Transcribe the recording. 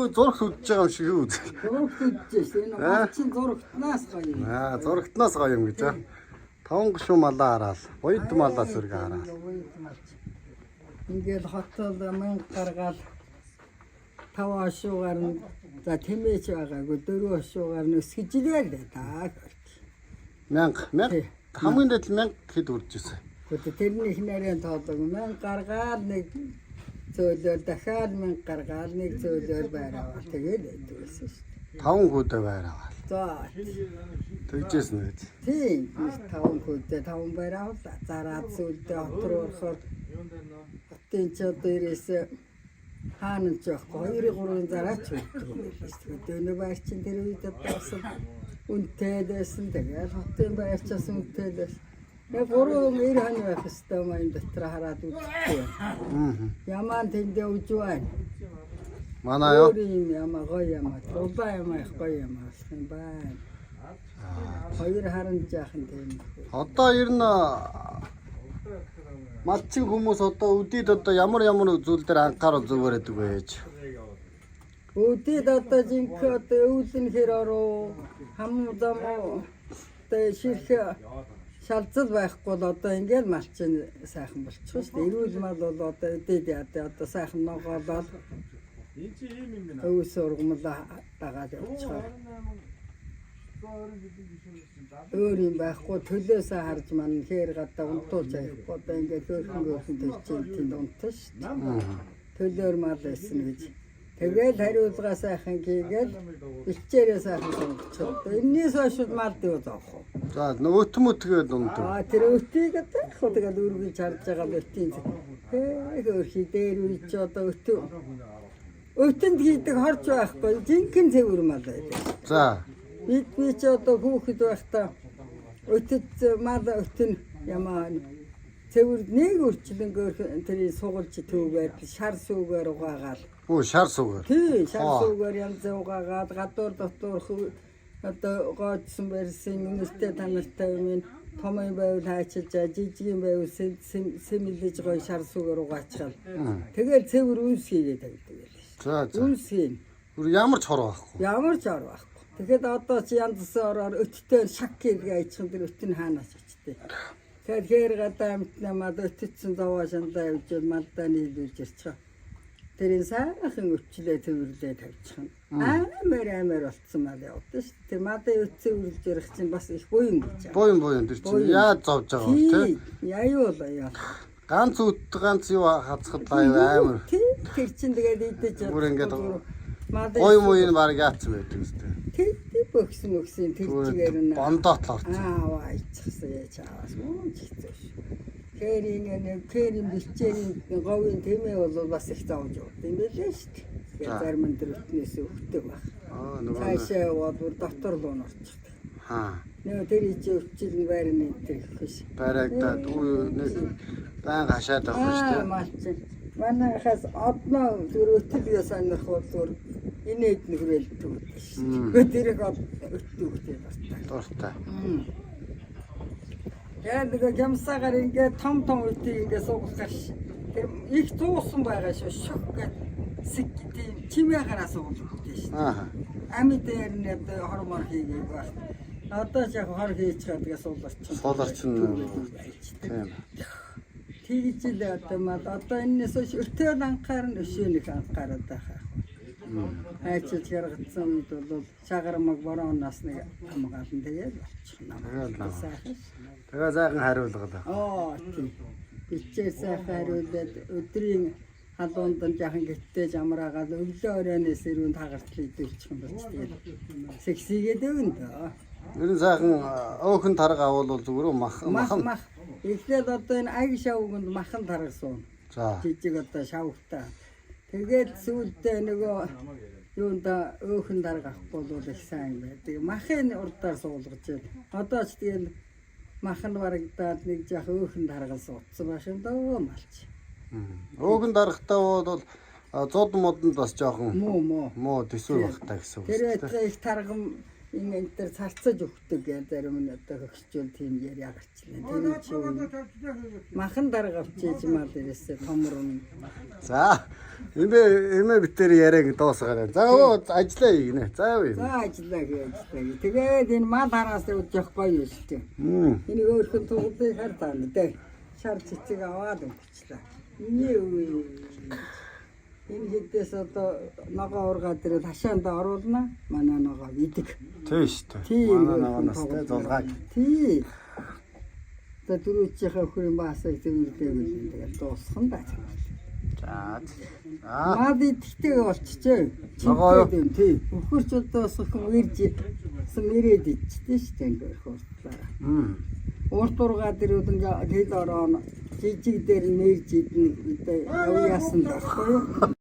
юу зурагт үдэж байгаа юм шиг юу. Зурагт үдэж шээ. Энэ мал чинь зурагтнаас гоё юм. Аа, зурагтнаас гоё юм гэж аа. Таван гишүүн малаа хараал. Буяд малаа сүрэг хараал. Буяд мал чинь. Ингээл хотол 1000 гаргаал 5 ашуугаар нь за тэмээч байгаагүй 4 ашуугаар нь өсгөж илээ л да. Мянга, мянга Тий. хамгийн дээд л 1000 хэд үрж ирсэн. Гэхдээ тэрний их нарийн тоолог 1000 гаргаал нэг зөөлөөр дахиад 1000 гаргаал нэг зөөлөөр байр аваад тэгээд байдаг байсан шүү дээ. Таван хүүдэ байр аваал. За Тэгжсэн байж. тийм нэг таван хүүдээ таван байр авлаа. Зараад сүлдээ хот руу орохоор хотын ч одоо ирээс хаана ч байхгүй 2 3 зараач өгдөг юм байлээ шүү дээ. Дөнө байр чинь тэр үед одоо бас үнэтэй л байсан. Тэгээд хотын байр ч бас үнэтэй л байсан. Яг 3 90 хонь байх хэвээр юм дотор хараад үзэхгүй байна. Аа. Ямаан тэндээ үж байна. Манай юу? Өөр юм ямаа гоё ямаа. Улаан ямаа их гоё ямаа болох юм байна. Хоёр харан жаахан тийм. Одоо ер нь малчин хүмүүс одоо үдид одоо ямар ямар зүйл дээр анхаарал зүгээр байдаг вэ гэж. Өдөд одоо жинхэнэ одоо өвлөн хэр оруу хам зам одоо ширх шалзал байхгүй бол одоо ингээл малчин сайхан болчих шүү дээ. Эрүүл мал бол одоо өдөд яа одоо сайхан ногоолол өвс ургамал дагаад явчихаар. Өөр юм байхгүй төлөөсөө харж ман хээр гадаа унтуулж аяхгүй одоо ингээд хөөрхөн хөөрхөн төрчин тэнд унтсан шүү дээ. Төлөөр мал байсан гэж. Тэгэл хариулгаа сайхан хийгээл бэлчээрээ сайхан сонгочиход. Эннээс хойш мал дэв зоох уу. За нөгөө өтмөтгээд ундаг. Аа тэр өтийг одоо яг хөө тэгэл өргөж харж байгаа л өтийн. Хээ хөөрхий дээр үе чи одоо өтөө. Өтөнд хийдэг хорч байхгүй жинхэнэ цэвэр мал байлаа. За. Бид би чи одоо хүүхэд байхдаа өтөд мал өтөн ямаа цэвэр нэг өрчлөнгөөр тэрийг сугалж түүгээр шар сүүгээр угаагаал. Үу шар сугаар. Тий, шар Аа. сүүгээр янз угаагаад гадуур дотуурх одоо гоодсон барьсан үнэртэй танартай юм том юм байвал хайчилж жижиг юм байвал сэмэлж гоё шар сүүгээр угаачаал. Тэгэл цэвэр үнс хийгээд тавьдаг байлаа шүү. За за. Үнс хийн. Бүр ямар ч хор байхгүй. Ямар ч ор байхгүй. Тэгэхэд одоо чи янз бүрийн ороор өттэй шак хийгээ аячихсан тэр өт нь хаанаас очтээ. Тэгэхээр хээр гадаа амтнаа мад өтөцсөн зовоо шандаа явж малдаа нийлүүлж ирчих. Тэрийн сайхан өчлөө төвөрлөө тавьчих. Амар амар болцсон мал явдсан шүү дээ. Тэр мадын өтсөн үрэлж ярих чинь бас их буян гэж. Буян буян тэр чинь яаж зовж байгаа вэ те? Яюул аяа. Ганц үт ганц юу хацхад аюу амар. Тий, тэр чинь тэгээд идэж Бүр ингээд мадын Гой муйн баг яатсан байдаг үстэй. Тий, тий бөгсөн мөгсөн тэр чигээр нь. Бондоот л орсон. Аа, айцсан яаж аваас мөн ч хэцүү шүү. Кэрийн нэг кэрийн бэлчээрийн говийн тэмээ бол бас их зовж явд юм байлээ шүү дээ. Тэгэхээр За. зарим энэ өтнөөс өгдөг баг. Аа нөгөө Цаашаа яваад бүр дотор руу н орчихдог. хаа Нөгөө тэр ичи өвчил нь байрны энэ төр гэх биш. бариагдаад үе нэг байн хашаад авах шүү Аа, дээ. малчин. Манайхаас одноо зүр өтөлгөө сонирх бол зүр инээд нөхрөлдөг гэдэг шүү дээ. Тэр их өтдөг гэдэг дуртай. Дуртай. Тэгээд нөгөө гямсаагаар ингээд том том үтийг ингээд суугах ш. Тэр их зуусан байгаа шүү. Шок гэд сэг тийм чимээгараа суугах гэдэг шүү. Аа. Ами дээр нь одоо хор мор хийгээд байх. Одоо ч яг хор хийж байгаа тэгээ сууларчин. Сууларчин. Тийм. Тэгж л одоо мал одоо энэс хойш өтөөл анхаарна өшөөнөх анхаараад байх. Хайчилж гаргацсан үед бол шагармаг борооноос нэг хамгаална тэгээд болчихно. Тэгэл намаа. Сайхан ш. Тэгээ сайхан хариулгал. Аа тийм. Бичээ сайхан хариулаад өдрийн халуунд нь жаахан гиттэй жамраагаад өглөө оройноос ирүүн тагартал идүүлчих юм бол тэгэл сексигээд өгнө дөө. Ер нь сайхан өөхөн тарга авал бол зүгээр үү мах Мах махан. мах. Эхлээд одоо энэ аг шавганд махан тарга суун. За. Жижиг одоо шавгтаа. Тэгээд сүүлдээ нөгөө юунда өөхөн дарга авахгүй бол их сайн байдаг. Махын урдаар суулгаж байна. Одоо ч тэгэл мах нь барагдаад нэг жаах өөхөн дарга суудсан байх юм дөө малч. Өөхөн даргатаа бол зуд модонд бас жоохон Муу муу. муу төсөв багтаа гэсэн үг Тэр шүү дээ. байтугай их таргам Энэ энэ төр царцаж өгдөг гэх зарим нь одоо хөгсчүүл тийм яриа гарчлаа. Тэр чи махан дарга авчиж мал ирээсээ томрон. За. Эмээ битэр яриаг дуусгаад байна. За өө ажиллаа гинэ. За явъя. За ажиллаа хий ажиллаа хий. Тэгээд энэ мал хараас үдчих гоё юм шүү дээ. Энийг өөрхөн туглыг хар таана дээ. Шар цэцэг аваад өнгөчлээ. Миний өвөө. Энэ хэдээс одоо ногоо ургаа дээр хашаанд оруулна. Манай ногоо идэг. Тийм шүү дээ. Тийм. Манай ногоноос те зулгааг. Тий. За дөрөвчийнхээ өхрийн баасыг зөвөрлөөг л тэгэл дуусхан да. За. За. Мад идэхтэй болчихжээ. Ногоо юу? Чинтэй юм тий. Өхөрч одоо сөхөн ирж сан ирээд ичдээ шүү дээ ингээ их уртлаараа. Урт ургаа дэрүүд ингээ хэл ороо жижиг дээр нэрж идэх гэдэг явяасан байхгүй юу?